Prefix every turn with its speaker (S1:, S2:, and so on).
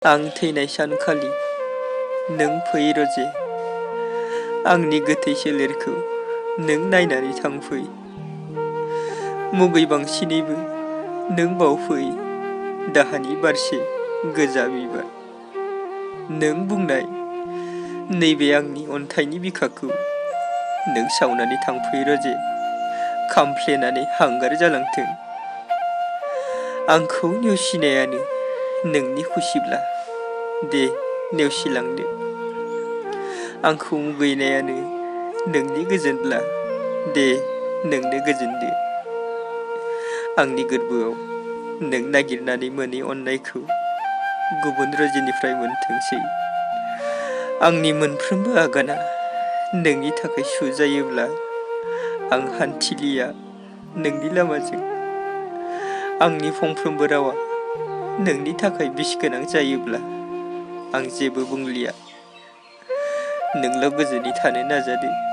S1: आं थैनाय सानखालि नों फै रजे, आंनि गोथै सोलेरखौ नों नायनानै थांफै। मुगै बांसिनैबो नों बावफै दाहानि बारसे गोजा बिबार। नों बुंनाय नैबे आंनि अन्थाइनि बिखाखौ नों सावनानै थांफै रजे, खामफ्लेनानै हांगार जालांथों। आंखौ नेवसिनायानो नोंनि खुसिब्ला दे नेवसिलांदो। आंखौ मुगैनायानो नोंनि गोजोनब्ला दे नोंनो गोजोनदो। आंनि गोरबोआव नों नागिरनानै मोनै अननायखौ गुबुन रजेनिफ्राय मोनथोंसै। आंनि मोनफ्रोमबो आगाना नोंनि थाखाय सुजायोब्ला आं हान्थिलिया नोंनि लामाजों। आंनि फंफ्रोमबो रावा नोंनि थाखाय बिस गोनां जायोब्ला आं जेबो बुंलिया। नोंल' गोजोनै थानो नाजादो।